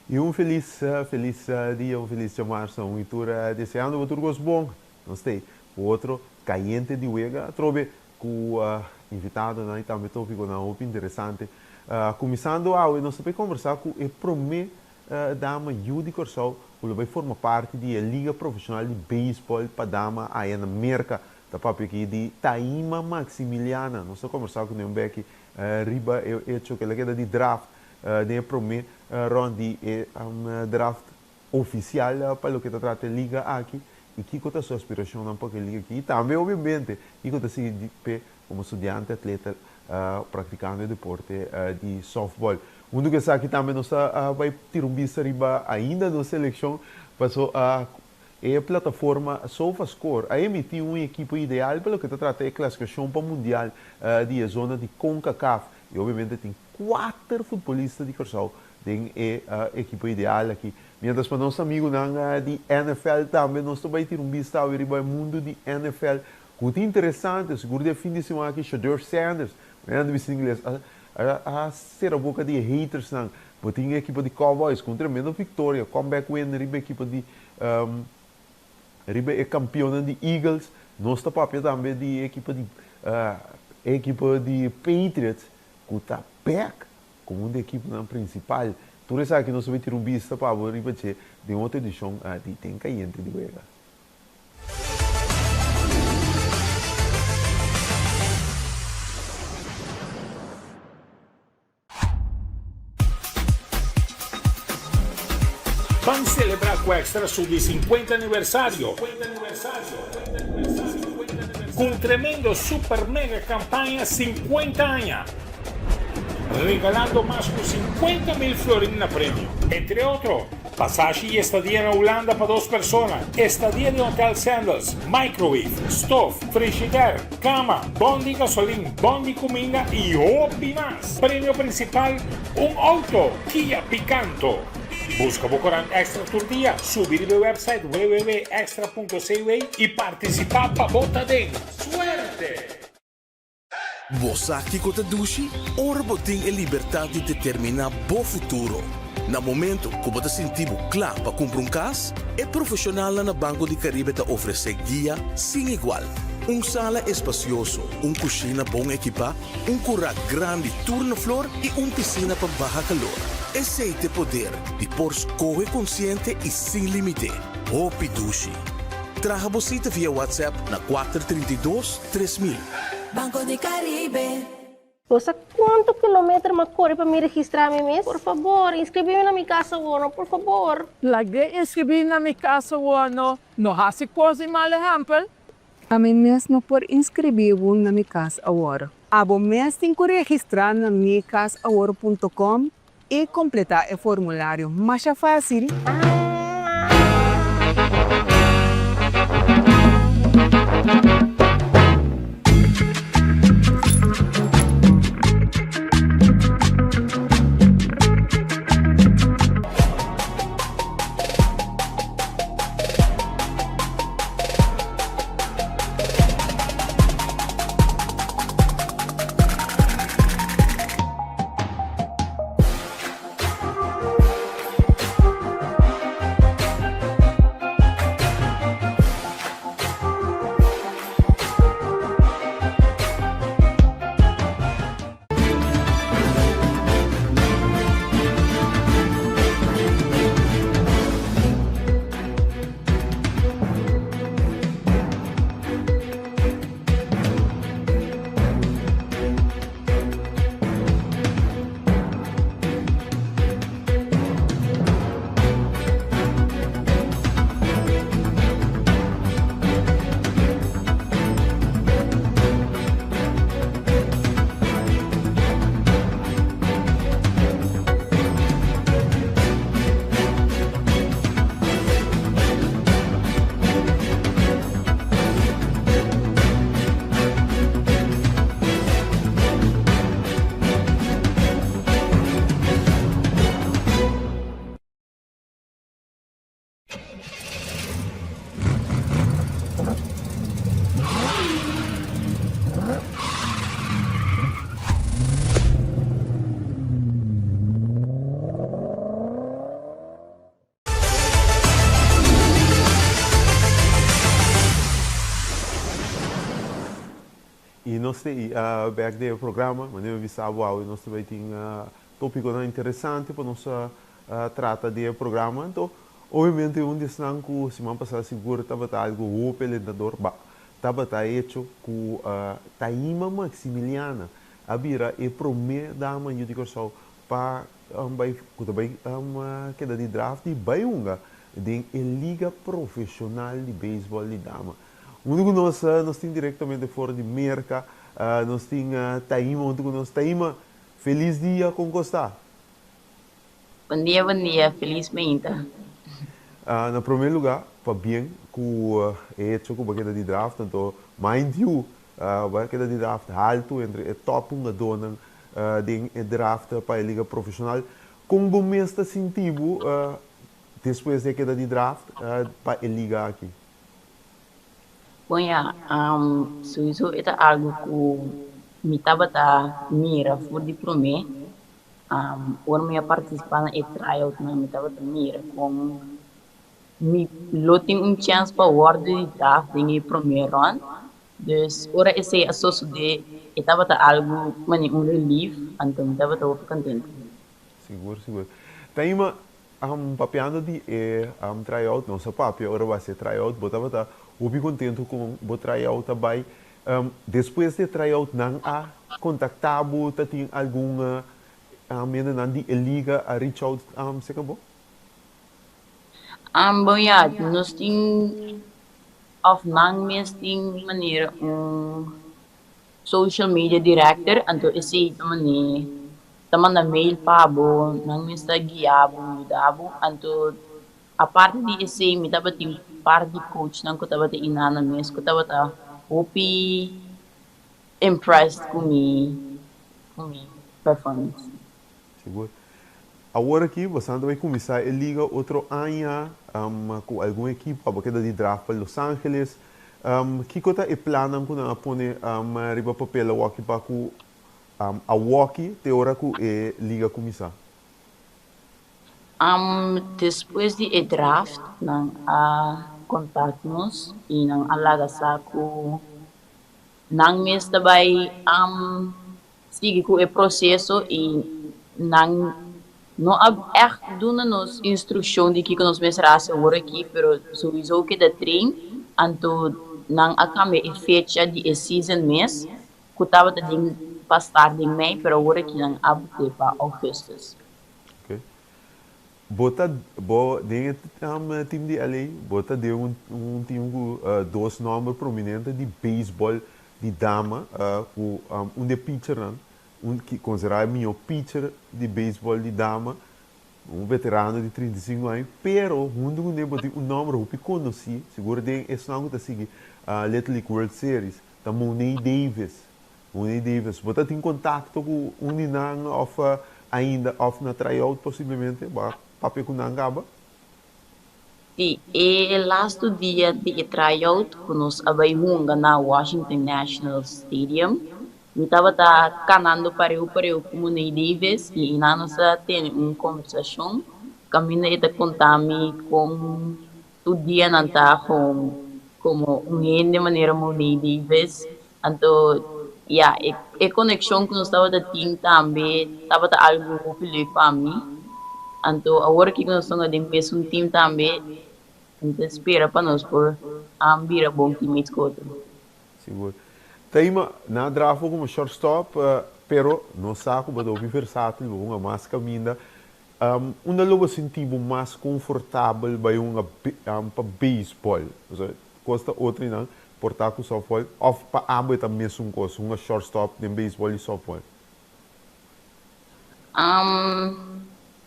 Y un feliz feliz dia, un feliz djamarsa, un y tur deseando bo tur cos bon. Nos ta cu otro Cayente di Wega atrobe cu invitadonan y tambe topiconan hopi interesante. Cuminsando awe nos ta bay conversa cu e prome dama yu di Corsou cu lo bay forma parti di e liga profesional di baseball pa dama aya na Merca. Ta papia aki di Taima Maximiliana. Nos ta conversa cu ne un beki riba e hecho cu el a keda di draft Den e promé rònt di e draft ofisial pa loke ta trata e liga aki i kiko ta su aspirashonnan pa ku e liga aki i tambe obiamente kiko ta sigui p'e komo studiante atleta praktikando e deporte di sòftbòl. Huntu ku esaki tambe nos ta bai tira un bista riba ainda nos selekshon paso e plataforma SofaScore a emití un ekipo ideal pa loke ta trata e klasifikashon pa mundial di e zona di Concacaf i obiamente tin Kuater futbolista di Kòrsou den e ekipo ideal aki. Mientras pa nos amigunan di NFL tambe nos ta bai tira un bista awe riba e mundu di NFL ku ta interesante. Sigur di e fin di siman aki Shedeur Sanders, manera nan ta bisa na ingles, a sera boka di e hatersnan. Bo tin e ekipo di Cowboys ku un tremendo viktoria, comeback win riba e ekipo di riba e kampionnan di Eagles. Nos ta papia tambe di e ekipo di e ekipo di Patriots ku ta bek komo un di ekiponan prinsipal. Tur esaki nos ta bai tira un bista pa bo riba dje den otro edishon di Den Kayente di Wega. Ban celebra cu Extra su di 50 aniversario cu un tremendo super mega campaña 50 aña, regalando mas cu 50 mil florin na premio. Entre otro, pasashi y estadia na Hulanda pa dos persona, estadia den Hotel Sandals, microwave, stof, frishider, Cama, bon di gasolin, bon di cuminda y hopi mas. Premio principal, un auto Kia Picanto. Busca bo corant Extra tur dia, subi riba e website www.extra.cw y participa pa bo ta den. Suerte! Bo sa kiko ta dushi? Ora bo tin e libertat di determiná bo futuro. Na momento ku bo ta sinti bo kla pa kumpra un kas, e profeshonalnan na Banco di Caribe ta ofresé guia sin igual. Un sala espasioso, un kushina bon ekipá, un kurá grandi tur na flor i un pisina pa baha kalor. Esei t'e poder di por skohe konsiente i sin límite. Hopi dushi! Traha bo sita via WhatsApp na 432, 3000. Banco di Caribe. Bo sa kuantu kilometer m'a kore pa mi registrá mi mes? Por fabor, inskribí mi na Mi Kas Awor, no, por fabor. Lag'é inskribí na Mi Kas Awor, no. No hasi kos di mal ehèmpel. Ami mes no por inskribí bo na Mi Kas Awor. Abo mes tin ku registrá na mikasawor punto com i kompletá e formulario masha fásil. Nos ta bek den e programa. Manera mi bisa bo awe nos ta bai tin topiconan interesante pa nos trata den e programa. Anto, obviamente un di esnan cu siman pasa sigur tabata algo hopi alentador, ba, tabata hecho cu Taima Maximiliana a bira e prome dama yu di Corsou pa bai cu ta bai keda di draft di bai hunga den e liga profesional di beisbol di dama. Huntu ku nos, nos tin direktamente for di Merka, nos tin Taima huntu ku nos. Taima, felis dia, kon ku sta? Bon dia, bon dia, felis mainta. Na promé lugá, pabien ku e hecho ku bo a keda di draft, anto mind you, bo a keda di draft haltu entre e top hungadónan den e draft pa e liga profeshonal. Kon bo mes ta sinti bo despues di a keda di draft pa e liga aki? Bon ya, souiso e ta algu ku mi tabata mira for di promé. Ora mi a partisipá na e tryoutnan mi tabata mira kon mi lo tin un chèns pa wòrdu di draft den e promé rònt. Dus ora esei a sosodé e tabata algu manera un relief, anto mi tabata hopi kontentu. Sigur, sigur. Taima, Papiando di e tryout, nos a papia ora bo a hasi e tryout, bo tabata hopi kontentu kon bo tryout a bai. Despues di e tryout nan a kontaktá bo, ta tin algun hendenan di e liga a reach out serka bo? Bon ya, nos tin òf nan mes tin manera un Social media director, anto esey ta mane ta manda mail pa bo, nan mes ta guia bo, yuda bo, anto aparte di esey mi tabatin par di coachnan cu tabata inana mes cu tabata hopi impressed cu mi cu mi performance. Sigur. Awor aki bosan ta bay cuminsa e liga otro aña cu algun ekipo abo keda di draft pa Los Angeles. Kiko ta e plannan ku nan a pone riba papel awoki pa ku awoki te ora ku e liga kuminsá? Despues di e draft nan a kontak nos i nan a laga sa ku nan mes ta bai sigui ku e proseso i nan no a ègt duna nos instrukshon di kiko nos mester hasi awor aki, pero souiso keda train, anto nan a kambia e fecha di e season mes ku tabata den pa start den mei, pero awor aki nan a but'é pa augustus. Ok. Bo ta bo den e team di LA, bo ta den un un team ku dos nomber prominente di beisbòl di dama ku un di e pitchernan un ki konsiderá e mihó pitcher di beisbòl di dama, un veterano di 35 aña, pero huntu kuné bo tin un nòmber hopi konosí, sigur den esnan ku ta sigui Little League World Series, ta Mo'ne Davis. Mo'ne Davis, bo ta tin kontakto ku un di nan òf ainda òf na tryout posiblemente? Bo a papia ku nan kaba? Si, e lastu dia di e tryout ku nos a bai hunga na Washington National Stadium, mi tabata kanando pareu pareu ku Mo'ne Davis i einan nos a tene un kombersashon kaminda e ta konta mi kon tur dia nan ta kon komo un hende manera Mo'ne Davis. Anto ya, e e konekshon ku nos tabata tin tambe tabata algu hopi leuk pa mi. Anto awor aki ku nos ta den mesun team tambe, mi ta spera pa nos por bira bon teammates ku otro. Sigur. Taima, nan a draft bo komo shortstop, pero nos sa ku bo ta hopi versátil, bo hunga mas kaminda. Unda lo bo sinti bo mas konfortabel bai hunga pa beisbòl? Pasobra kos ta otro i nan por ta ku sòftbòl òf pa abo e ta mesun kos, hunga shortstop den beisbòl i sòftbòl?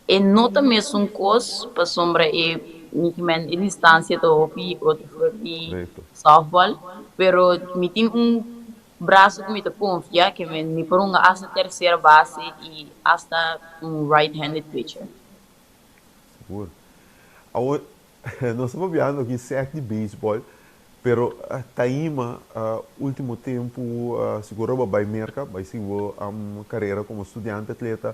E no ta mesun kos pasobra e mi e distansia ta hopi otro for di sòftbòl, pero mi tin un Braso ku mi ta konfia ke mi por hunga asta tersera base i asta un right handed pitcher. Sigur. Awor, nos ta papiando aki sèk di beisbòl, pero Taima ultimo tempu sigur bo a bai Merka, bai sigui bo karera komo studiante atleta,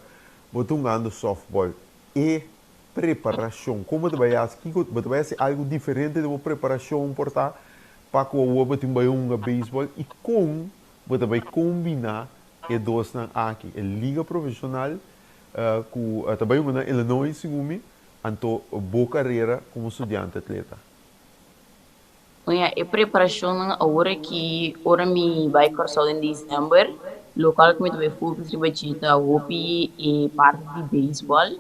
bo ta hungando sòftbòl. E preparashon, kon bo ta bai hasi? Kiko bo ta bai hasi algu diferente den bo preparashon por ta? Pa ku awor bo tin bai hunga beisbòl i kon bo ta bai kombiná e dosnan aki, e liga profeshonal ku ta bai hunga na Illinois segun mi, anto bo karera komo studiante atleta? Oña, e preparashonnan awor aki ora mi bai Kòrsou den desèmber, lokal ku mi ta bai focus riba dje ta hopi e parti di beisbòl.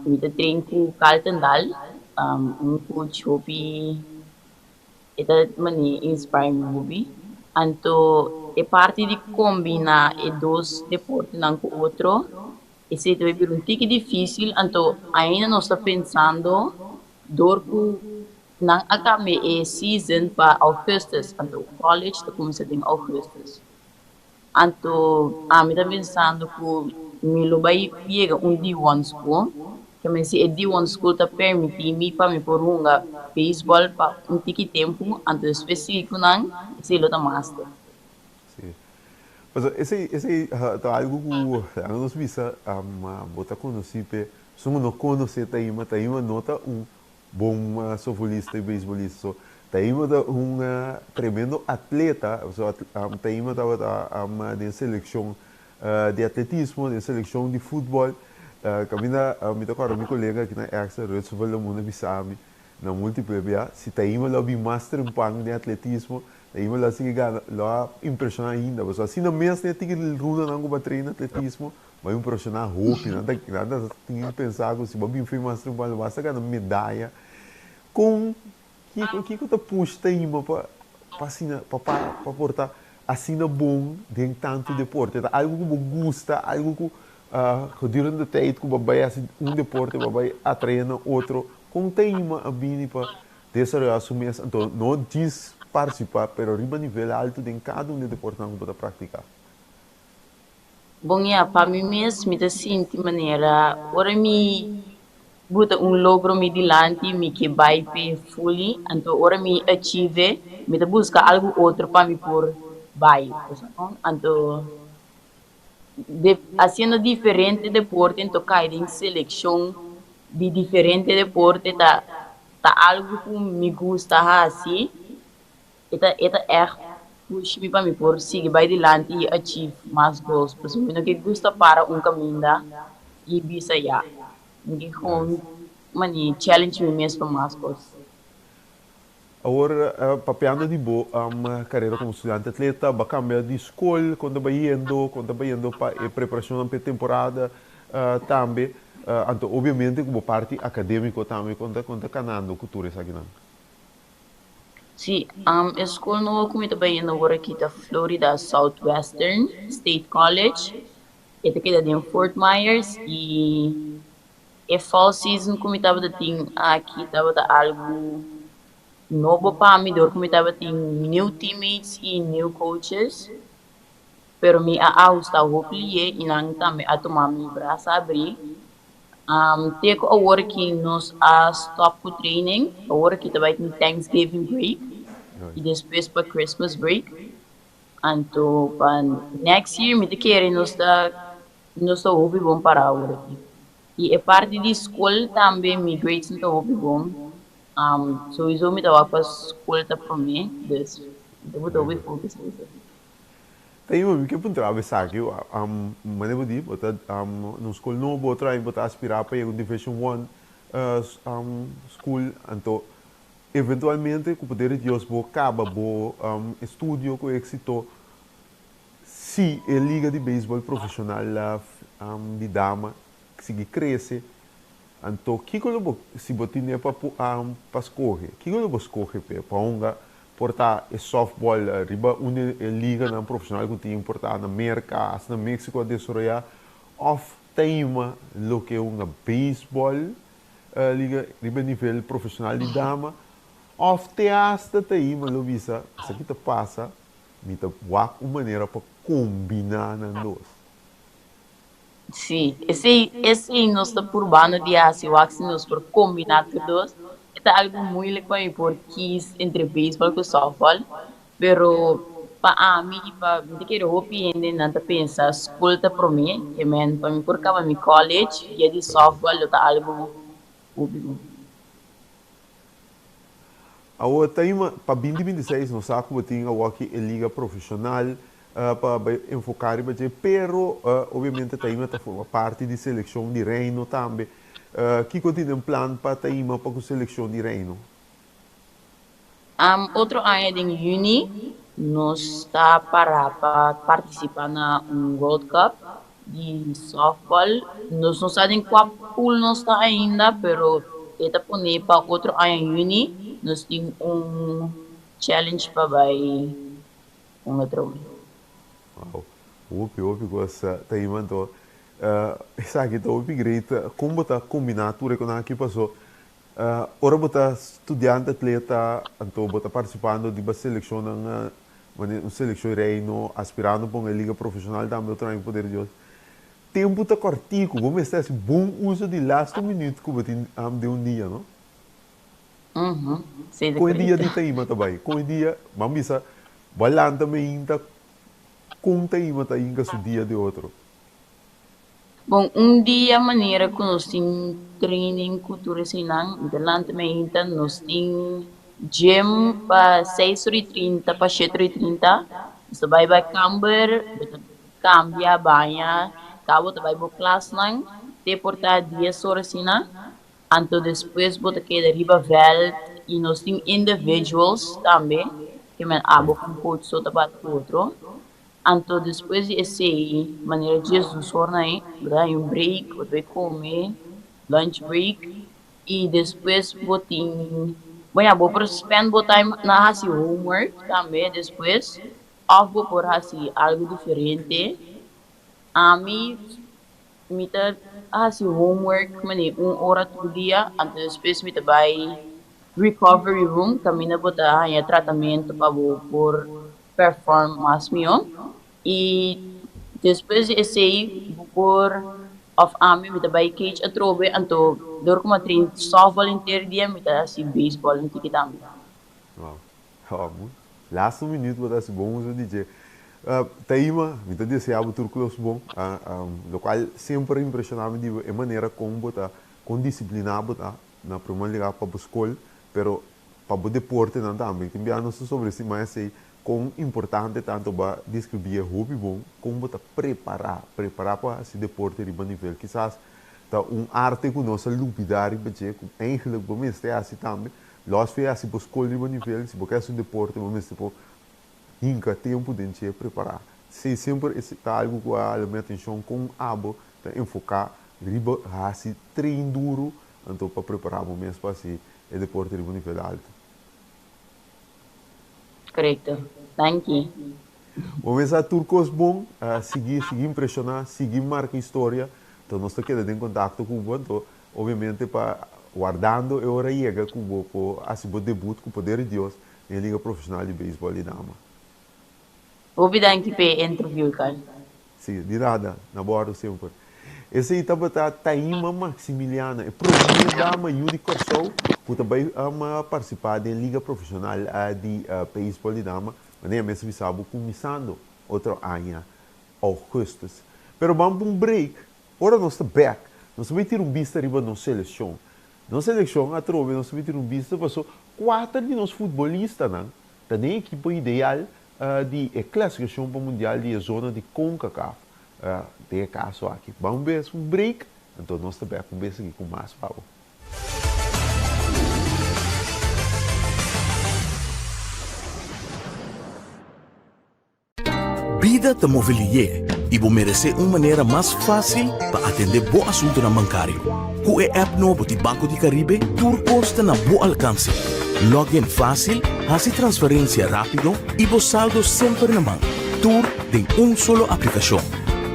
Mi ta train ku Carlton Daal, un coach hopi e ta manera inspire mi hopi. Anto e parti di kombiná e dos deportenan ku otro, esei ta bai bira un tiki difísil. Anto ainda nos ta pensando dor ku nan a kambia e season pa augustus, anto college ta kuminsá den augustus. Anto ami ta pensando ku mi lo bai yega un D1 school, ke men si e D1 school ta permití mi pa mi por hunga beisbòl pa un tiki tempu, anto despues sigui ku nan, esei lo ta master. Sí. Pasobra esei esei ta algu ku laga nos bisa bo ta konosí p'e, esun ku no konosé Taima, Taima no ta un Bon softbolista y beisbolista. So, Taima ta un tremendo atleta. So, Taima tabata den seleccion di atletismo, den seleccion di futbol. Caminda mi ta corda mi colega aki na Extra, Rutsel Lamuna a bisa mi na multiple bia, si Taima lo a bin mas trempan den atletismo, Taima lo a sigui gana, lo a impresiona ainda. Pasobra asina mes den e tiki rundanan cu bo a train atletismo, Bo impreshoná hopi. Nan ta nan ta tin pensa ku si bo bin firma Stream lo basta gana medaya. Kon kiko kiko ta push Taima pa pa asina pa pa pa por ta asina bon den tantu deporte? Ta algu ku bo gusta, algu ku gedurende tijd ku bo a bai hasi un deporte bo a bai atraé na otro. Kon Taima a bini pa desaroyá su mes anto no djis partisipá pero riba nivel altu den kada un di e deportenan ku bo ta praktiká? Bon ya, pa mi mes mi ta sinti manera ora mi buta un logro mi dilanti mi ke bai p'e fully, anto ora mi achieve mi ta buska algu otro pa mi por bai, anto haciendo diferente deporte anto kai den seleccion di diferente deporte ta ta algu ku mi gusta hasi. E ta e ta ègt push mi pa mi por sigui bai dilanti i achieve mas goals pasobra mi no ke gusta para un kaminda i bisa ya mi ke gewoon mani challenge mi mes pa mas kos. Awor papiando di bo karera komo studiante atleta, bo a kambia di skol, kon ta bayendo, kon ta bayendo pa e preparashonnan pa e temporada tambe, anto obiamente ku bo parti akademiko tambe kon ta kon ta kanando ku tur esakinan? Sí, e skol nobo ku mi ta bai yendo awor aki ta Florida Southwestern State College. E ta keda den Fort Myers i e fall season ku mi tabata tin aki tabata algu nobo pa mi dor ku mi tabatin new teammates i new coaches. Pero mi a ahusta hopi lié i nan tambe a tuma mi brasa abrí. Te ku awor ki nos a stòp ku training, awor ki ta bai tin Thanksgiving break i despues pa Christmas break. Anto pa next year mi ta kere nos ta nos ta hopi bon pará awor aki. I e parti di skol tambe mi grades no ta hopi bon. Souiso mi ta wak pa skol ta promé, dus mi ta buta hopi focus riba esaki. Ta ima mi ke puntra bo esaki, manera bo di bo ta na un skol nobo, otro aña bo ta aspirá pa yega un Division One school, anto eventualmente ku poder di Dios bo kaba bo estudio ku éksito, si e liga di beisbòl profeshonal di dama sigui krese, anto kiko lo bo, si bo tine pa pa skohe, kiko lo bo skohe p'e? Pa hunga Por ta e softball riba un di e liganan profesional cu tin por ta na Merca, hasta na Mexico a desaroya, of ta ima loke hunga baseball liga riba e nivel profesional di dama, of te hasta ta ima lo bisa esaki ta pasa, mi ta wak un manera pa combina nan dos. Sí, esei esei nos ta purbando di hasi wak si nos por kombiná tur dos. E ta algu moeilijk pa mi por kies entre beisbòl ku sòftbòl, pero pa ami i pa mi ta kere hopi hende nan ta pensa skol ta promé, ke men pa mi por kaba mi college via di sòftbòl lo ta algu hopi bon. Awor Taima, pa binti 26 nos sa ku bo tin awoki e liga profeshonal pa bai enfoká riba dje, pero obviamente Taima ta forma parti di selekshon di Reino tambe. Kiko tin den plan pa Taima pa ku selekshon di Reino? Otro aña den yüni nos ta para pa partisipá na un World Cup di softball. Nos no sa den kua pool nos ta ainda, pero e ta pone pa otro aña yüni nos tin un challenge pa bai un otro. Wow, hopi hopi kos ta hima anto. Esaki ta hopi great. Kon bo ta kombiná tur e konan aki paso Ora bo ta studiante atleta anto bo ta participando di ba seleccionnan manera un seleccion reino aspirando pa un e liga profesional tambe otro aña cu poder di Dios. Tempo ta cortico bo mester haci bon uso di lasto minuut cu bo tin den un dia no? Si ta Con e dia correcto. di Taima ta bay? Con e dia bo a bisa bo a lanta meinta con Taima ta hinca su dia di otro? Bon, un dia manera ku nos tin training ku tur eseinan, delante mainta nos tin gym pa seis ora i trinta pa shete ora i trinta. Nos ta bai bai kamber, bo ta kambia, baña, kaba bo ta bai bo klasnan te por ta dies ora asina. Anto despues bo ta keda riba vèlt i nos tin individuals tambe, ke men abo ku coach so ta bati ku otro. Anto despues di esei, manera Jesus horna ei, bo ta haña un break, bo ta bai come, lunch break, i despues bo tin, bon ya, bo por spend bo time na hasi homework tambe despues, of bo por hasi algo diferente. Ami, mi ta hasi homework manera un ora tur dia, anto despues mi ta bai recovery room kaminda bo ta haña tratamentu pa bo por perform mas mihó i despues di esei bo por òf ami mi ta bai cage atrobe anto dor ku mi a train softball henter dia mi ta hasi baseball un tiki tambe. Wow. Bo laatste minuut bo ta hasi bon uso di dje. Taima, mi ta desea bo tur klos bon, lokual semper a impresiona mi di bo e manera kon bo ta, kon disiplina bo ta na primer lugar pa bo skol, pero pa bo deportenan tambe. Tin bia nos ta sobrestima esei kon importante tanto bo a describi e hopi bon kon bo ta prepara, prepara pa hasi deporte riba nivel. Kisas ta un arte ku nos a lubida riba dje ku eigenlijk bo mester hasi tambe. Los fe hasi bo skol riba nivel, si bo ke hasi un deporte bo mester por hinka tempu den dje prepara. Esei semper ta algu ku a hala mi atenshon kon abo ta enfoka riba hasi train duru anto pa prepara bo mes pa hasi e deporte riba un nivel alto. Korekto. Danki. Bo mes sa tur kos bon, sigui sigui impreshoná, sigui marka historia, anto nos ta keda den kontakto ku bo, anto obviamente pa wardando e ora yega ku bo por hasi bo debut ku poder di Dios den e liga profeshonal di beisbòl di dama. Hopi danki p'e interview, Carl. Si, di nada, na bordo semper. Esei tabata Taima Maximiliana, e promé dama yu di Kòrsou ku ta bai partisipá den Liga Profeshonal di Beisbòl di Dama, manera mes a bisa bo kuminsando otro aña ougùstùs. Pero ban pa un break, ora nos ta bèk, nos ta bai tira un bista riba nos selekshon. Nos selekshon atrobe nos ta bai tira un bista paso kuater di nos futbolistanan ta den ekipo ideal di e klasifikashon pa mundial di e zona di Concacaf. Den e kaso aki, ban un bes un break, anto nos ta bek un bes aki ku mas pa bo. Bida ta move lié i bo meresé un manera mas fásil pa atendé bo asuntunan bankario. Ku e app nobo di Banco di Caribe tur kos ta na bo alkanse. Log in fásil, hasi transferensia rápido i bo saldo semper na man. Tur den un solo aplikashon.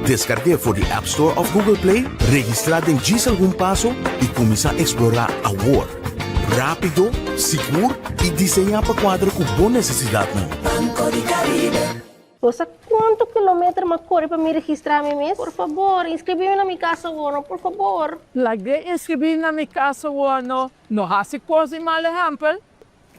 Deskarg'é for di App Store òf Google Play, registrá den djis algun paso i kuminsá eksplorá awor. Rápido, sigur i diseñá pa kuadra ku bo nesesidatnan. Banco di Caribe. Bo sa cuanto kilometer m'a core pa mi registra mi mes? Por fabor, inscribi mi na mi cas awor no, por fabor. Lag'é inscribi na mi cas awor no, no haci cos di mal ehempel.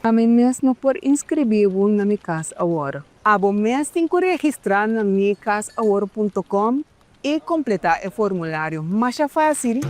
Ami mes no por inscribi bo na mi cas awor. Abo mes tin cu registra na micasawor punto com y completa e formulario masha facil.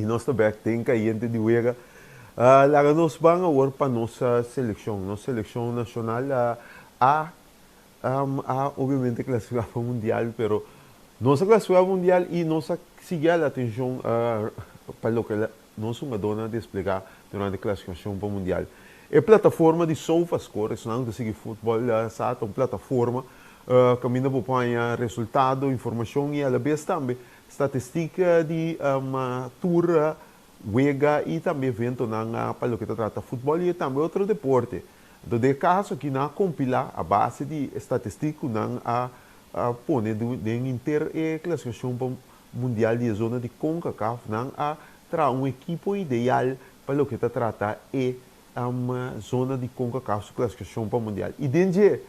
I nos ta bek den kayente di wega. Laga nos ban awor pa nos selekshon. Nos selekshon nashonal a a obviamente klasifiká pa mundial, pero nos a klasifiká pa mundial i nos a sigui hala atenshon pa loke nos hungadónan a desplegá durante klasifikashon pa mundial. E plataforma di SofaScore, esnan ku ta sigui futbòl sa, ta un plataforma kaminda bo por haña resultado, informashon i alabes tambe Statistik di tur wega i tambe eventonan pa loke ta trata futbòl i tambe otro deporte. Anto den e kaso aki nan a kompilá a base di e statistik ku nan a pone den henter e klasifikashon pa mundial di e zona di Concacaf, nan a traha un ekipo ideal pa loke ta trata e zona di Concacaf su klasifikashon pa mundial. I den dje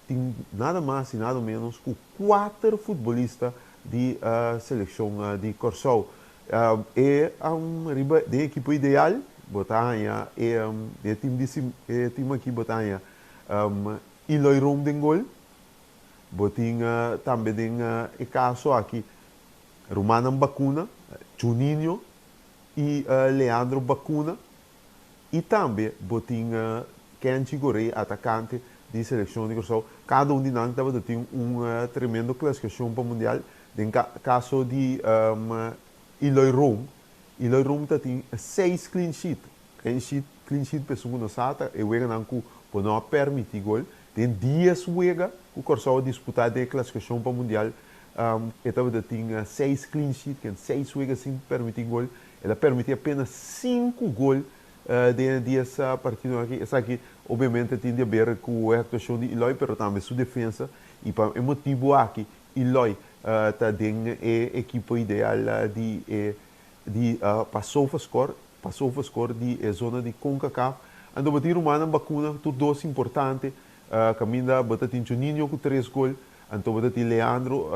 Tin nada mas i nada menos ku kuater futbolista di selekshon di Kòrsou. E riba den ekipo ideal bo ta haña e den e tim di e tim aki bo ta haña Eloy Room den gol. Bo tin tambe den e kaso aki rumannan Bacuna, Juninho i Leandro Bacuna. I tambe bo tin Kenchi Goree, atakante di selekshon di Kòrsou. Kada un di nan tabata tin un tremendo klasifikashon pa mundial. Den kaso di Eloy Room, Eloy Room ta tin seis clean sheet. Clean sheet, clean sheet pa esun ku no sa ta e weganan ku bo no a permití gol. Den dies wega ku Kòrsou a disputá den e klasifikashon pa mundial, e tabata tin seis clean sheet, ken seis wega sin permití gol. El a permití apenas sinku gol den e dies partidonan aki. Esaki obviamente tin di haber ku e aktuashon di Eloy, pero tambe su defensa. I pa e motibu aki Eloy ta den e ekipo ideal di e di pa SofaScore, pa SofaScore di e zona di Concacaf. Anto bo tin rumannan Bacuna, tur dos importante. Kaminda bo ta tin Juninho ku tres gol, anto bo ta tin Leandro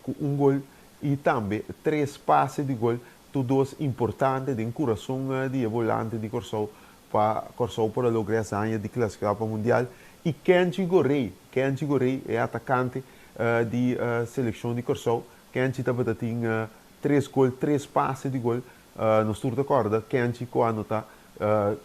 ku un gol i tambe tres pase di gol. Tur dos importante den kurason di e volante di Kòrsou pa Kòrsou por a logra e hazaña di klasifiká pa Mundial. I Kenchi Gorré, Kenchi Gorré e atakante di selekshon di Kòrsou. Kenchi tabata tin tres gol, tres pase di gol. Nos tur ta kòrda Kenchi ku a anotá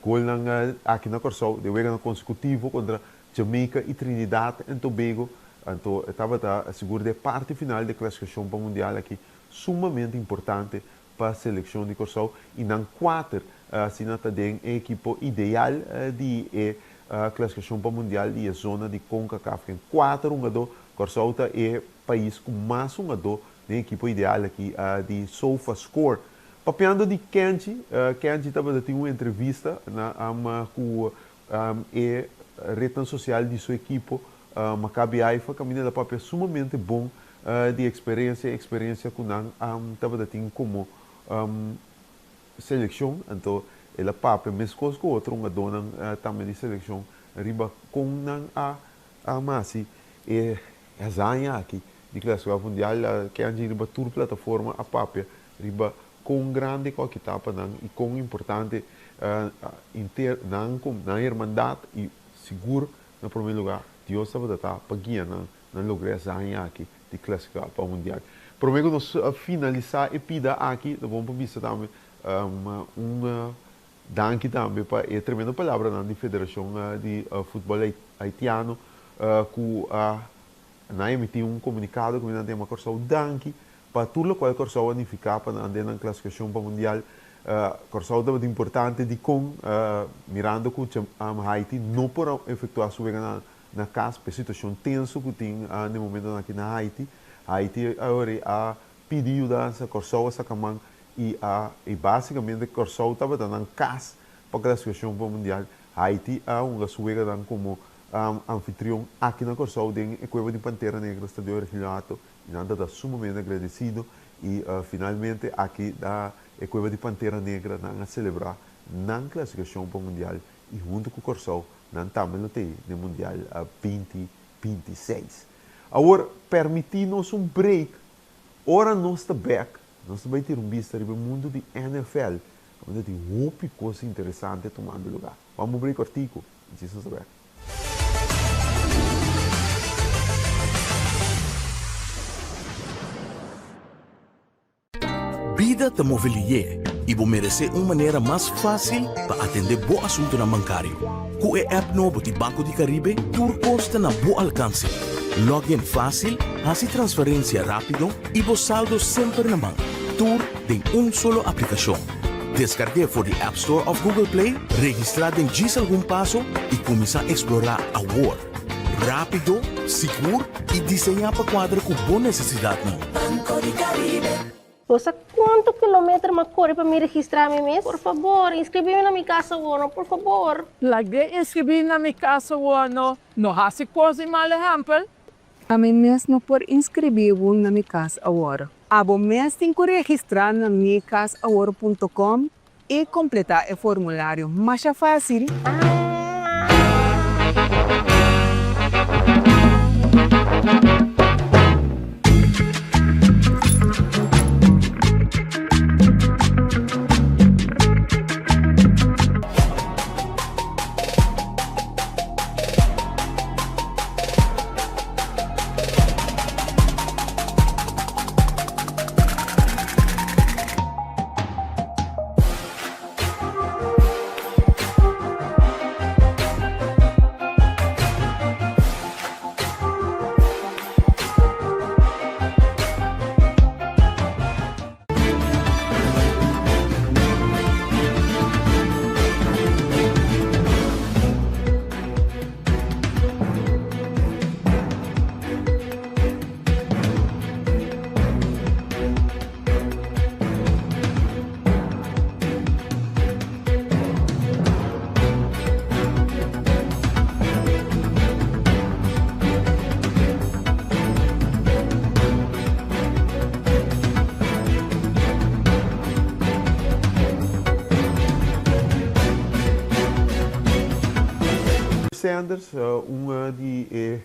golnan aki na Kòrsou den weganan konsekutivo kontra Jamaica i Trinidad and Tobago. Anto e tabata sigur den e parti final di e klasifikashon pa Mundial aki sumamente importante pa selekshon di Kòrsou i nan kuater asina ta den e ekipo ideal di e klasifikashon pa mundial di e zona di Concacaf. Ken kuater hungadó, Kòrsou ta e pais ku mas hungadó den ekipo ideal aki di SofaScore. Papiando di Kenchi, Kenchi tabata tin un entrevista na ku e retnan sosial di su ekipo Maccabi Haifa kaminda el a papia sumamente bon di eksperensia, eksperensia ku nan tabata tin komo selekshon. Anto el a papia meskos ku otro hungadónan tambe di selekshon riba kon nan a hasi e hazaña aki di klasifiká mundial. Kenji riba tur plataforma a papia riba kon grandi ku a kitá pa nan i kon importante inter nan ku nan hermandat i sigur na promé lugá Dios tabata ta pa guia nan na logra e hazaña aki di klasifiká pa mundial. Promé ku nos finalisá e pida aki ta bon pa bisa tambe un danki tambe pa e tremendo palabranan di Federashon di Futbòl Haitiano ku a nan a emití un komunikado ku mi nan ta yama Kòrsou danki Pa tur lokual Kòrsou a nifiká pa nan den nan klasifikashon pa mundial, Kòrsou tabata importante dikon mirando ku Haiti no por a efektuá su wega na kas pa e situashon tenso ku tin na e momentonan aki na Haiti. Haiti awor a pidi yudansa, Kòrsou a saka man i a i basikamente Kòrsou tabata nan kas pa klasifikashon pa mundial. Haiti a hunga su weganan komo anfitrion aki na Kòrsou den e Kueba di Pantera Negra, Stadio Ergilio Hato. I nan ta ta sumamente agradesido i finalmente aki na e Cueva di Pantera Negra nan a selebrá nan klasifikashon pa Mundial i huntu ku Kòrsou nan tambe lo tei den Mundial 2026. Awor permití nos un break, ora nos ta bèk nos ta bai tira un bista riba e mundu di NFL kaminda tin hopi kos interesante tumando lugá. Wak un break kòrtiku i djis nos ta bèk. Bida ta move lié. i bo meresé un manera mas fásil pa atendé bo asuntunan bankario. Ku e app nobo di Banco di Caribe, tur kos ta na bo alkanse. Log in fásil, hasi transferensia rápido i bo saldo semper na man. Tur den un solo aplikashon. Deskarg'é for di App Store òf Google Play, registrá den djis algun paso i kuminsá eksplorá awor. Rápido, sigur i diseñá pa kuadra ku bo nesesidatnan. Banco di Caribe. Bo sa kuantu kilometer m'a kore pa mi registrá mi mes? Por fabor, inskribí mi na mi kas awor, no, por fabor. Lag'é inskribí na mi kas awor, no, no hasi kos di mal ehèmpel. Ami mes no por inskribí bo na mi kas awor. Abo mes tin ku registrá na mikasawor punto com i kompletá e formulario masha fásil. Sanders, un di e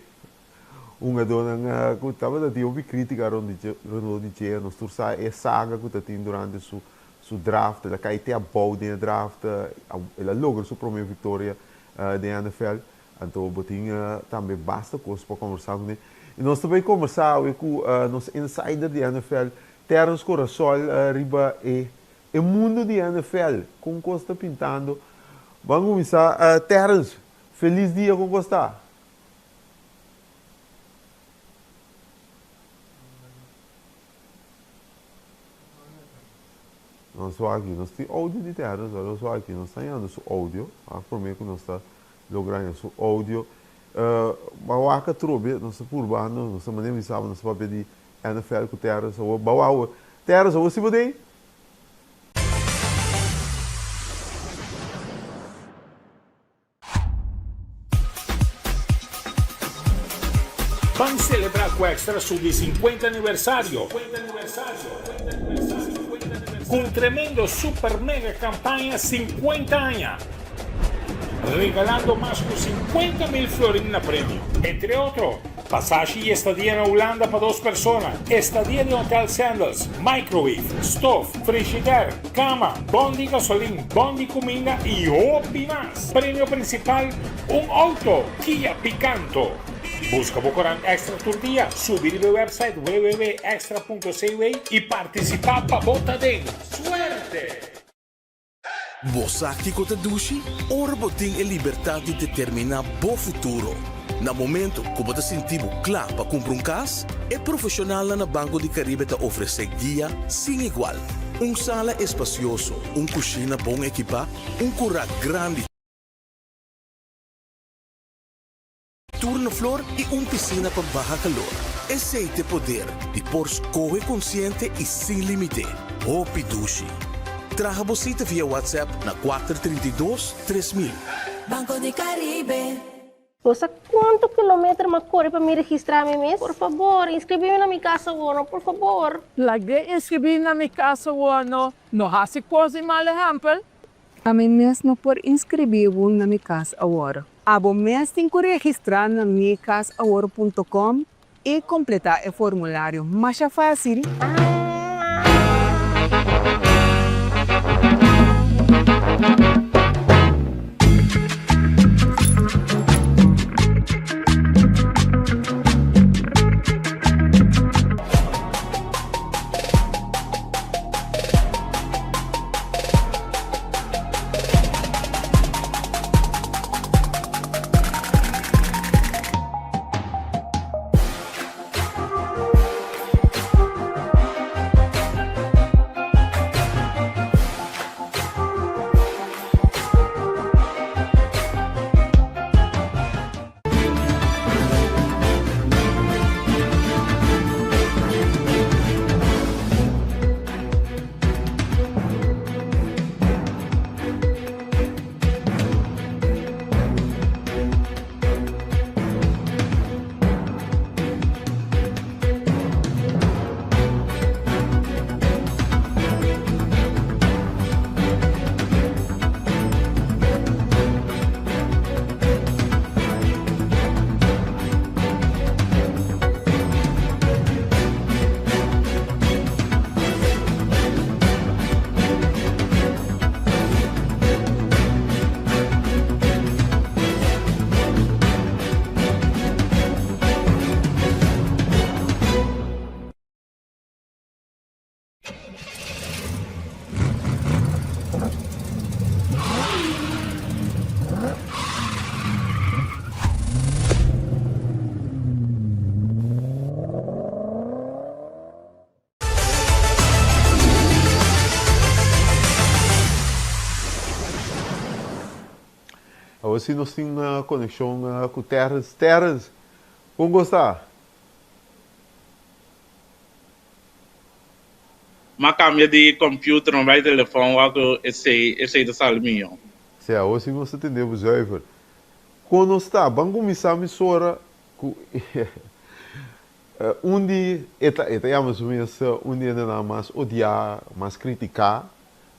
hungadónan ku tabata tin hopi krítika rond di dje, rondó di dje. Nos tur sa e saga ku ta tin durante su su draft. El a kai te abou den e draft. El a logra su promé viktoria den NFL. Anto bo tin tambe basta kos pa kombersá kuné. I nos ta bai kombersá awe ku nos insider di NFL, Terence Corasol, riba e e mundu di NFL, kon kos ta pintando. Ban kuminsá, Terence, felis dia, kon kos ta? Nos wak aki, nos tin audio di Terence, nos wak aki, nos ta hañando su audio, wak promé ku nos ta logra haña su audio. Ba wak atrobe, nos ta purbando, nos ta manera mi saba, nos ta papia di NFL ku Terence awor. Ba wak awor. Terence, awor si bo den? Ban celebra cu Extra su di 50 aniversario cu un tremendo super mega campaña 50 aña, regalando mas cu 50 mil florin na premio. Entre otro, Pasashi y estadia na Hulanda pa dos persona, estadia den Hotel Sandals, microwave, stof, frishider, cama, bon di gasolin, bon di cuminda y hopi mas. Premio principal, un auto Kia Picanto. Busca bo corant Extra tur dia, subi riba e website www.extra.cw y participa pa bo ta den. Suerte! Bo sa kiko ta dushi? Ora bo tin e libertat di determiná bo futuro. Na momento ku bo ta sinti bo kla pa kumpra un kas, e profeshonalnan na Banco di Caribe ta ofresé guia sin igual. Un sala espasioso, un kushina bon ekipá, un kurá grandi, Tur na flor i un pisina pa baha kalor. Esei t'e poder di por skohe konsiente i sin limite. Hopi dushi! Traha bo sita via WhatsApp na 432 3000. Banco di Caribe. Bo sa kuantu kilometer m'a kore pa mi registrá mi mes? Por fabor, inskribí mi na mi kas awor, no, por fabor. Lag'é inskribí na mi kas awor, no, no hasi kos di mal ehèmpel. Ami mes no por inskribí bo na mi kas awor. Abo mes tin ku registrá na mikasawor punto com i kompletá e formulario masha fásil. Awor si nos tin konekshon ku Terrence. Terrence, kon bo sta? M'a kambia di computer m'a bai telefon wak ku esei esei ta sali mihó. Si, awor si nos ta tende bo zuiver. Kon nos ta? Ban kuminsá mesora ku un di e ta e ta yama su mes un di hendenan mas odiá, mas kritiká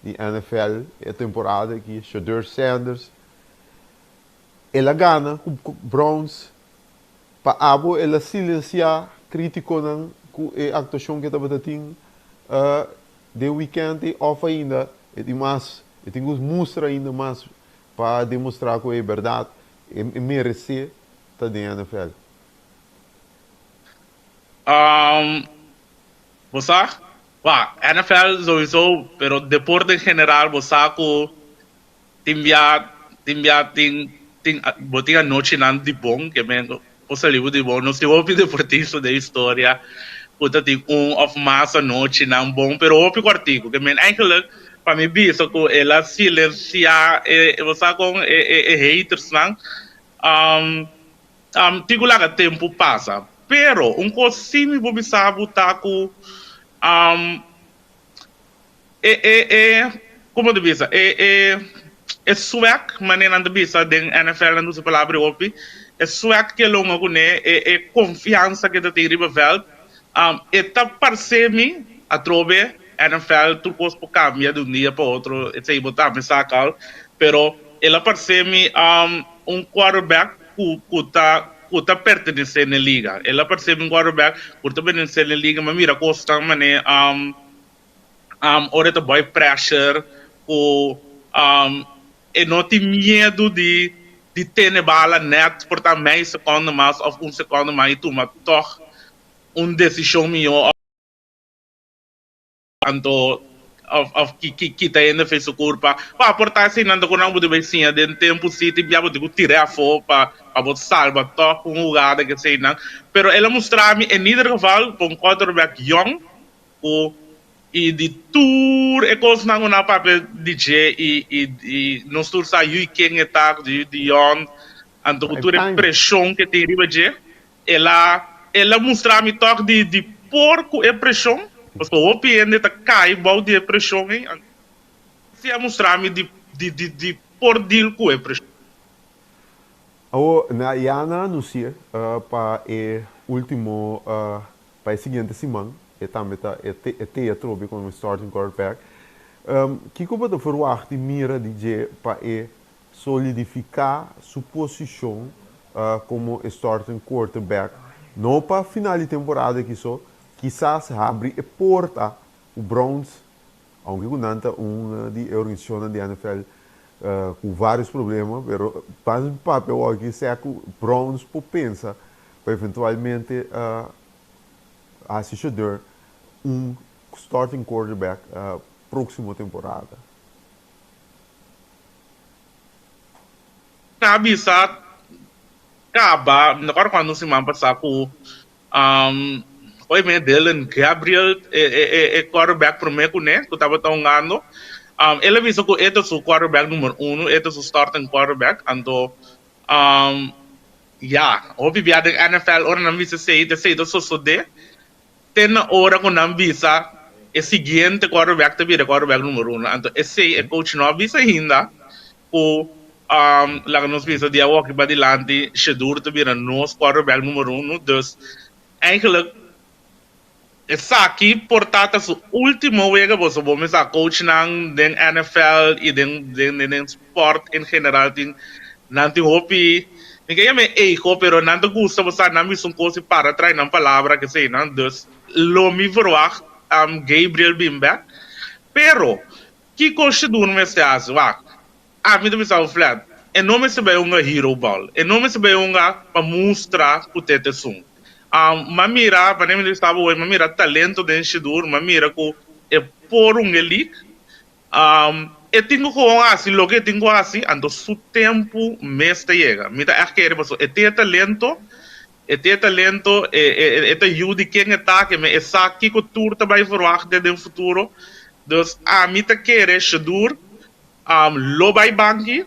di NFL e temporada aki, Shedeur Sanders. El a gana ku Browns. Pa abo el a silensiá krítikonan ku e aktuashon ku e tabata tin den wikènt ei òf ainda e tin mas, e tin ku mustra ainda mas pa demostrá ku e bèrdat e meresé ta den NFL? Bo sa? Wak, NFL souiso, pero deporte en general bo sa ku Tin bia, tin bia tin, tin, bo tin anochinan di bon, ke men por sali bo di bon. Nos tin hopi deportista den historia ku ta tin un òf mas anochinan bon, pero hopi kòrtiku. Ke men eigenlijk pa mi bisa ku el a silensiá e, bo sa kon, e, e, e hatersnan, tin ku laga tempu pasa. Pero un kos sí mi por bisa bo ta ku, E e e como ta bisa e e e swag manera nan ta bisa den NFL nan ta usa e palabra hopi e swag ke longa kuné e e konfiansa ke ta tin riba vèlt e ta parse mi atrobe NFL tur kos por kambia di un dia pa otro esei bo tambe sa kal pero el a parse mi un quarterback ku ku ta ku ta pertenesé na e liga el a parse mi un quarterback ku ta pertenesé na e liga mi a mira kosnan manera ora e ta boy pressure ku e no tin miedu di di tene bala nèt por ta mei sekònde mas òf un sekònde mas i tuma tòg un desishon mihó anto òf òf kita hende fe su kurpa. Pa por ta asina anto ku nan bo debe siña den tempu si tin bia bo tin ku tir'é afó pa pa bo salba tòg un hugada keseinan. Pero el a mustra mi en ieder geval pa un quarterback yòn ku i di tur e kosnan ku nan a papia di dje i i i nos tur sa yui ken e ta di Dion anto ku tur e preshon ke tin riba dje el a el a mustra mi tòg di di por ku e preshon pasobra hopi hende ta kai bou di e preshon ei anto si a mustra mi di di di di por deal ku e preshon. Awor na ya nan anunsi'é pa e ultimo Pa e siguiente siman e tambe ta e e te atrobe komo starting quarterback. Kiko bo ta verwagt di mira di dje pa e solidifiká su posishon komo e starting quarterback? No pa final di temporada aki so, kisas habri e porta ku Browns, aunke ku nan ta un di e organisashonnan di NFL ku vários problema, pero ban papia awor aki sea ku Browns por pensa pa eventualmente hasi Shedeur un starting quarterback próksimo temporada. Ta bisa kaba, mi ta kòrda kuando un siman pasá ku oye mi Dylan Gabriel e quarterback promé kuné ku tabata hungando, el a bisa ku e ta su quarterback numero uno, e ta su starting quarterback, anto Ya, hopi bia den NFL ora nan bisa esei, ta esei ta sosodé te na ora ku nan bisa e siguiente quarterback ta bira e quarterback numero uno. Anto esei e coach no a bisa ainda ku laga nos bisa di awoki padilanti Shedeur ta bira nos quarterback numero uno. Dus eigenlijk esaki por ta ta su ultimo wega boso bo mester sa coachnan den NFL y den den den sport en general tin nan tin hopi mi ke yama e ego pero nan ta gusta bo sa nan bisa un cos y para trae nan palabra kesey nan dus lo mi verwacht Gabriel bin bek pero kiko Shedeur mester haci wak ami ta bisa bo flat e no mester bay hunga hero ball e no mester bay hunga pa mustra cu te ta esun. M'a mira, wanneer mi staba hoy, m'a mira talento den Shedeur, m'a mira cu e por un e league. E tin cu gewoon haci loke e tin cu haci, anto su tempo mes ta yega. Mi ta echt kere pasobra e tin e talento, e tin e talento, e ta yu di ken e ta, ke e sa kico tur ta bay verwacht den futuro. Dus ami ta kere Shedeur lo bay banki.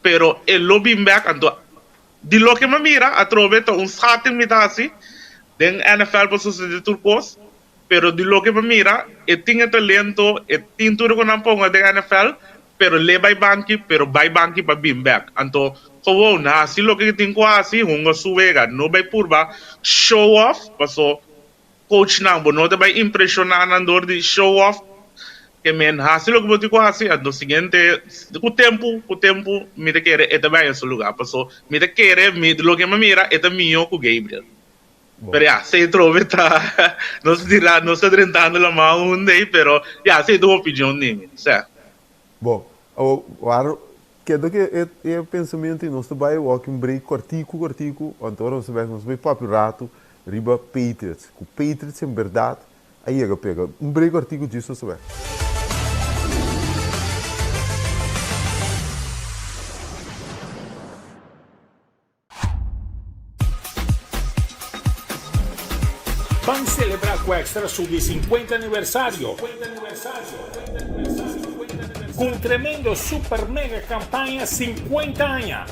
Pero e lo bin bek, anto di loke mi a mira atrobe ta un schatting mi ta haci, den NFL por sucede tur cos, pero di loke mi a mira e tin e talento, e tin tur cu nan ponga den NFL, pero le bay banki, pero bay banki pa bin bek. Anto gewoon haci loke e tin cu haci, hunga su wega, no bay purba show off, paso coachnan bo no ta bay impresiona nan door di show off ke men haci loke bo tin cu haci anto siguiente cu tempo cu tempo mi ta kere e ta bay en su lugar paso mi ta kere mi loke mi a mira e ta miho cu Gabriel pero ya esey trobe ta nos dira nos ta drentando la man un day pero ya esey ta un opinion di mi sè. Bon, awor wak keda ke e pensamiento y nos ta bay wak un break cortico cortico anto ora nos ta bek nos ta bay papia un rato riba Patriots, ku Patriots en berdad a yega pega. Un break cortico djis nos ta bek. Ban celebra cu Extra su di 50 aniversario cu un tremendo super mega campaña 50 aña,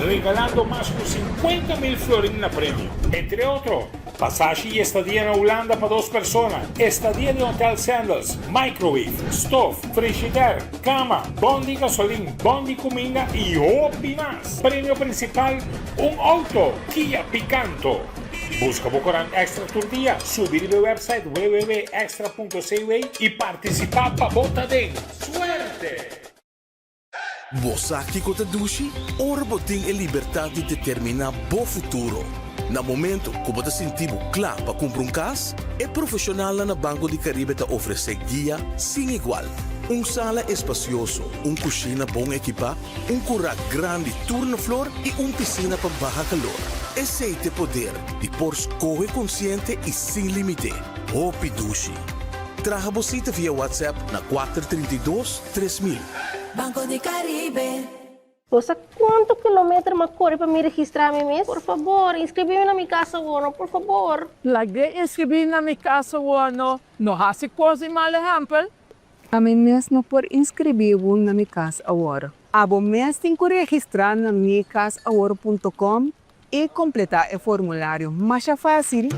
regalando mas cu 50 mil florin na premio. Entre otro, pasashi y estadia na Hulanda pa dos persona, estadia den Hotel Sandals, microwave, stof, frigidaire, Cama, bon di gasolin, bon di cuminda y hopi mas. Premio principal, un auto Kia Picanto. Busca bo corant Extra tur dia, subi riba e website www.extra.cw y participa pa bo ta den. Suerte! Bo sa kiko ta dushi? Ora bo tin e libertat di determiná bo futuro. Na momento ku bo ta sinti bo kla pa kumpra un kas, e profeshonalnan na Banco di Caribe ta ofresé guia sin igual. Un sala espasioso, un kushina bon ekipá, un kurá grandi tur na flor i un pisina pa baha kalor. Esei t'e poder di por skohe konsiente i sin límite. Hopi dushi! Traha bo sita via WhatsApp na 432 3000. Banco di Caribe. Bo sa cuanto kilometer m'a core pa mi registra mi mes? Por fabor, inscribi mi na mi cas awor, no, por fabor. Lag'é inscribi na mi cas awor, no, no haci cos di mal ehempel. Ami mes no por inscribi bo na mi cas awor. Abo mes tin cu registra na micasawor punto com y completa e formulario masha facil.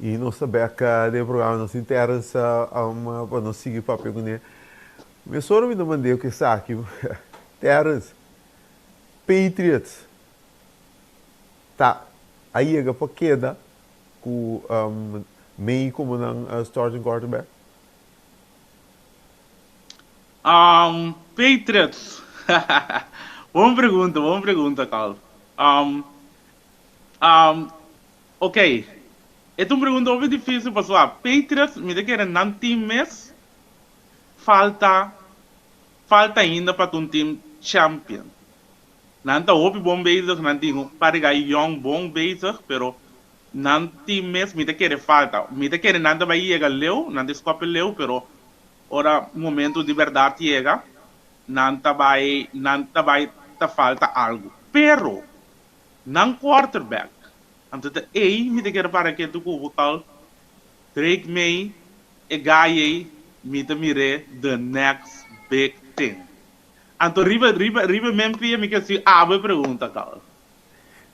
Y nos ta bek den e programa nos tin Terence pa nos sigui papia cune. Mesora mi ta mand'e cu esaki. Terence, Patriots ta a yega pa keda ku May komo nan starting quarterback? Patriots, bon pregunta, bon pregunta Carl. Ok, e ta un pregunta hopi dificil pasobra Patriots mi ta kere nan team mes falta falta ainda pa ta un team champion. Nan ta hopi bon bezig, nan tin un par di gai yong bon bezig, pero nan tin mes mi ta kere falta. Mi ta kere nan ta bai yega leu, nan ta scope leu, pero ora momento di berdad yega, nan ta bai, nan ta bai ta falta algo. Pero nan quarterback, anto ta ey mi ta kere para ketu cu bo Carl, Drake Maye, e gai ey mi ta mir'é the next big thing. Anto riba riba riba men pia mi ke si abo e pregunta Carl.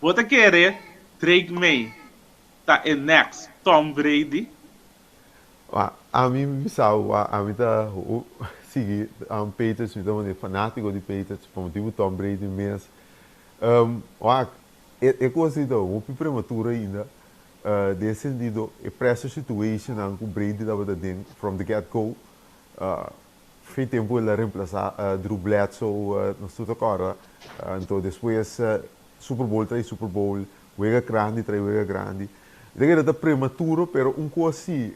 Bo ta kere Drake Maye ta e next Tom Brady? Wa ami bisa bo wa ami ta sigui Patriots mi ta mane fanatico di Patriots pa motibu Tom Brady mes. Wak e cos ei ta hopi prematuro ainda den e sentido e pressure situation nan cu Brady tabata den from the get go Fin tempu el a remplasá Drew Bledsoe, nos tur ta kòrda. Anto despues Super Bowl trai Super Bowl, wega grandi trai wega grandi. Mi ta kere ta prematuro, pero un kos si,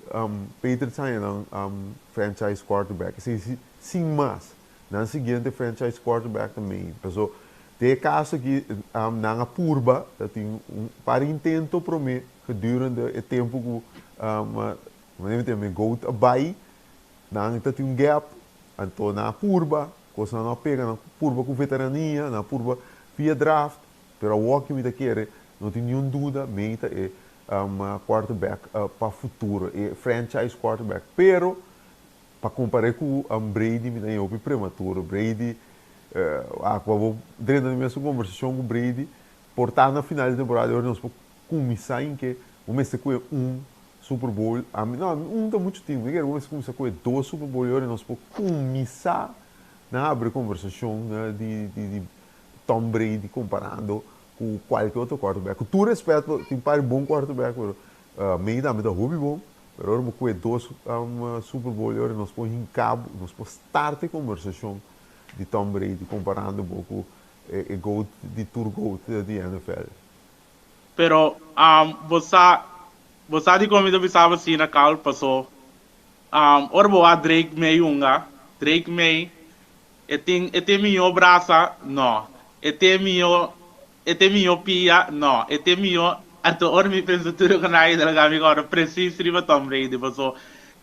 Patriots haña nan franchise quarterback, esei si sin mas. Nan siguiente franchise quarterback ta Maine. Paso den e kaso aki nan a purba, ta tin un par intento promé gedurende e tempu ku manera mi ta yama e goat a bai, nan ta tin un gap, anto nan a purba, kosnan no a pega, nan a purba ku veterania, nan a purba via draft, pero awor ki mi ta kere no tin niun duda Maine ta e quarterback pa futuro, e franchise quarterback. Pero Pa kompar'é ku Brady mi ta ña hopi prematuro. Brady, a ku abo drenta den mesun kombersashon ku Brady, por ta na final di temporada di ora nos por kuminsá inke bo mester kue un Super Bowl, ami no, un ta muchu tin, mi kere bo mester kuminsá kue dos Super Bowl di ora nos por kuminsá na habri kombersashon di di Tom Brady komparando ku kualke otro quarterback. Ku tur respèt tin par di bon quarterback pero May tambe ta hopi bon. Pero ora bo kue dos Super Bowl ora nos por hinka bo, nos por start e kombersashon di Tom Brady komparando bo ku e goat di tur goat di NFL. Pero bo sa, bo sa dikon mi ta bisa bo asina Carl? Paso ora bo wak Drake May hunga, Drake May e tin e tin mihó brasa? No. E tin mihó E te mihó pia? No. E te mihó. Anto ora mi pensa tur ku nan a laga mi kòrda presis riba Tom Brady paso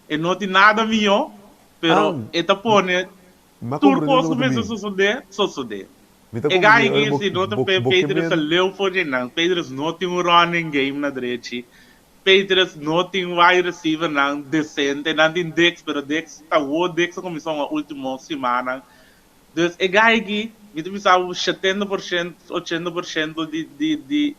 e no tin nada mihó pero e ta pone tur kos ku mester sosodé, sosodé. E gai aki si no ta p'e Patriots ta leu for di nan. Patriots no tin un running game na drechi. Patriots no tin wide receivernan desente. Nan tin Diggs pero Diggs ta wou Diggs a kuminsá hunga último simannan. Dus e gai aki, mi ta bisa bo 70%, 80% di di di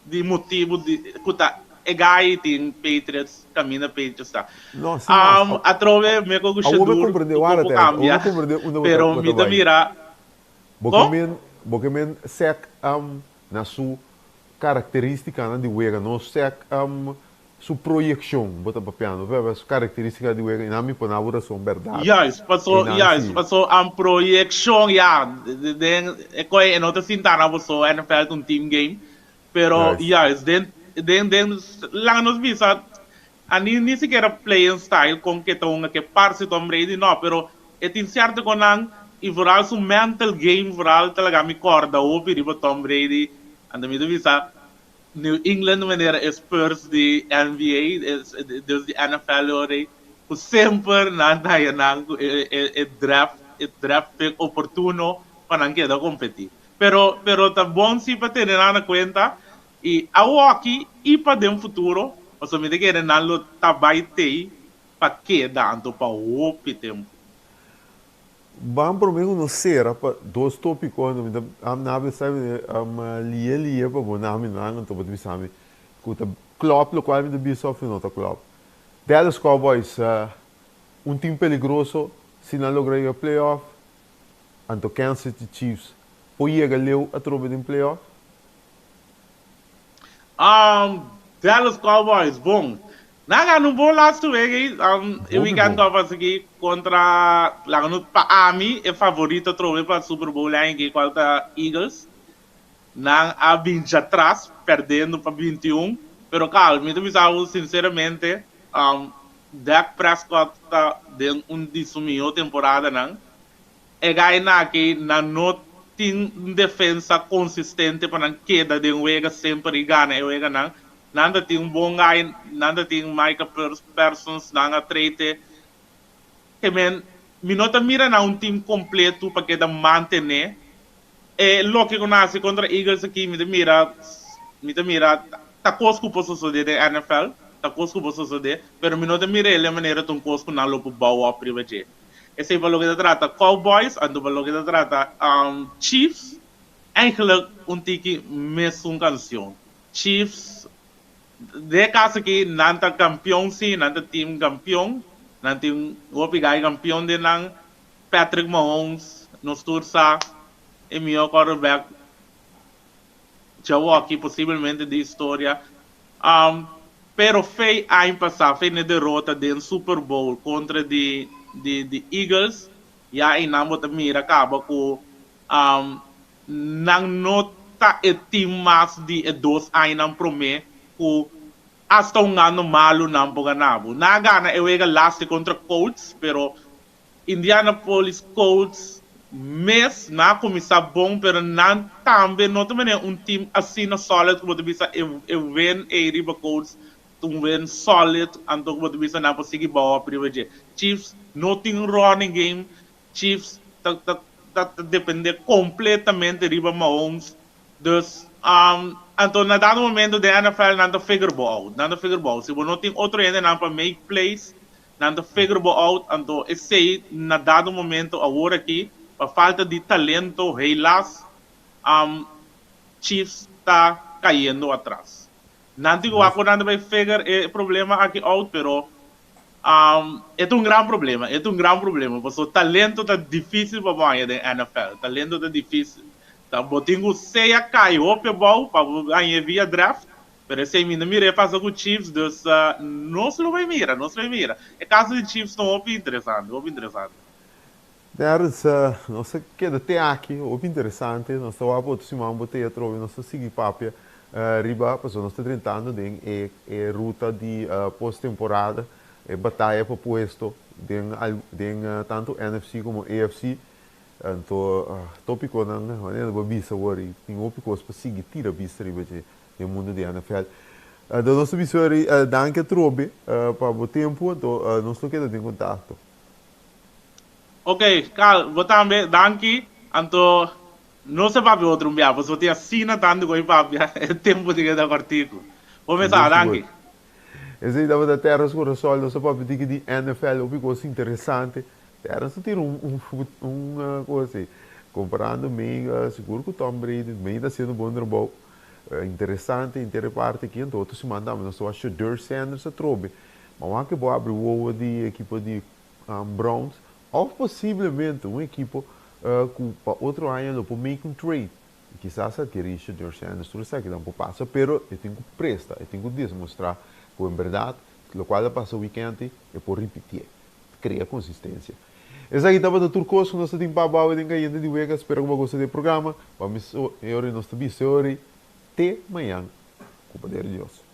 di motibu di ku ta e gai tin Patriots kaminda Patriots ta. No, sin mas. Um, atrobe me ku Awor mi Shadur komprende, ku wara por Ted, awor mi kambia, komprende unda bo ta pero bo mi ta ta bai. mira Bo ke kon? men bo ke men sek um na su karakteristikanan di wega, no sek um Su proyeccion, bo ta papiando, p'e su caracteristica di wega, y nan mi pone abo razon berdad. Juist, paso, Y nan juist, si. paso an proyeccion, ya, den e koe e no ta sinta na boso NFL ta un team game, pero Juist. juist, den, den, den, laga nos bisa, a ni, ni sikiera playing style con ke ta hunga ke parse Tom Brady, no, pero e tin cierto con nan, y vooral su mental game, vooral ta laga mi corda hopi riba Tom Brady, anto mi ta bisa, New England manera e Spurs di NBA, dus di NFL ora ei, ku semper nan ta haya nan ku e draft, e draft pick oportuno pa nan keda kompetí. Pero, pero ta bon si pa tene nan na kuenta i awoki i pa den futuro, pasobra mi ta kere nan lo ta bai tei pa keda anto pa hopi tempu. Ban prome ku nos sera pa dos topiko anto mi ta nabia sa mi lie lie pa bo nami nan anto bo ta bisa mi ku ta klop lokual mi ta bisa of no ta klop. Dallas Cowboys un team peligroso si nan logra yega playoff anto Kansas City Chiefs por yega leu atrobe den playoff? Dallas Cowboys bon Nan a gana un bon laatste week ei, e Hopi weekend bon. ku a pasa aki kontra, laga nos pa ami e favorito atrobe pa Super Bowl aña aki kual ta Eagles. Nan a bin djatras perdiendo pa 21, pero kal mi ta bisa bo sinceramente Dak Prescott ta den un di su mihó temporadanan. E gainan aki nan no tin un defensa konsistente pa nan keda den wega semper i gana e weganan. Nan ta tin un bon guy, nan ta tin Micah Parsons, nan a trate. Ke men, mi no ta mira nan un team completo pa keda mantene. E loke ku nan hasi kontra Eagles aki, mi ta mira, mi ta mira ta kos ku por sosode den NFL, ta kos ku por sosode, pero mi no ta mira el e manera ta un kos ku nan lo por bou op riba dje. Esei pa loke ta trata Cowboys, anto pa loke ta trata Chiefs, eigenlijk un tiki mesun cancion. Chiefs, den e caso aki nan ta campeon si, nan ta team campeon, nan tin hopi guy campeon den nan, Patrick Mahomes nos tur sa e miho quarterback djawoki posiblemente di historia, pero fei aña pasa, fei na e derota den Super Bowl contra di di Eagles, ya einan bo ta mira caba cu. Nan no ta e team mas di e 2 añanan promé ku hasta un ano malu nan por gana bo. Nan a gana e wega laatste kontra Colts, pero Indianapolis Colts mes nan a kuminsá bon, pero nan tambe no ta manera un team asina solid ku bo ta bisa e e win ei riba Colts ta un win solid, anto ku bo ta bisa nan por sigui bou ap riba dje. Chiefs no tin running game, Chiefs ta ta ta depende kompletamente riba Mahomes. Dus, anto na dado momento den NFL nan ta figure bo out, nan ta figure bo out. Si bo no tin otro hendenan pa make plays, nan ta figure bo out, anto esei na dado momento awor aki, pa falta di talento, helaas, Chiefs ta cayendo atras. Nan tin cu wak cu nan ta bay figure e problema aki out, pero e ta un gran problema, e ta un gran problema, pasobra talento ta dificil pa bo haña den NFL, talento ta dificil. Ta bo tin cu sea cay hopi abou pa bo haña via draft, pero esey mi no mira e pasa cu Chiefs, dus nos lo bay mira, nos lo bay mira. E caso di Chiefs ta hopi interesante, hopi interesante. Terrence, nos a keda te aki, hopi interesante, nos ta wak otro siman bo te atrobe, nos ta sigui papia riba, pasobra nos ta drentando den e e ruta di post temporada, e bataya pa puesto den den tanto NFC como AFC, anto topiconan manera bo a bisa awor y tin hopi cos pa sigui tira bista riba dje den mundo di NFL. Anto nos ta bisa ori danki atrobe pa bo tempo, anto nos lo keda den contacto. Ok, Carl, bo tambe, danki. Anto, no se papia otro un bia, pasobra tin asina tantu ku mi papia, e tempu tin keda kòrtiku. Bo mesa, danki. Esei tabata Terrence Corasol, nos a papia tiki di NFL, hopi kos interesante. Terrence ta tira un un un kos ei, komparando mi sigur ku Tom Brady, mi ta hasiendo bon trabou. Interesante henter e parti aki, anto otro siman tambe nos ta wak Shedeur Sanders atrobe. Ma wak ke bo abri wowo di ekipo di Browns of posiblemente un ekipo ku pa otro aña lo por make un trade i kisas adkerí Shedeur Sanders. Tur esakinan por pasa, pero e tin ku presta, e tin ku desmostrá ku en bèrdat lokual a pasa wikènt e por ripitié, krea konsistensia. Esaki tabata tur kos ku nos ta tin pa abawe den Kayente di Wega. Spera ku bo a gosta di e programa. Pa mi e ora nos ta bisa e ora te mañan ku poder di Dios.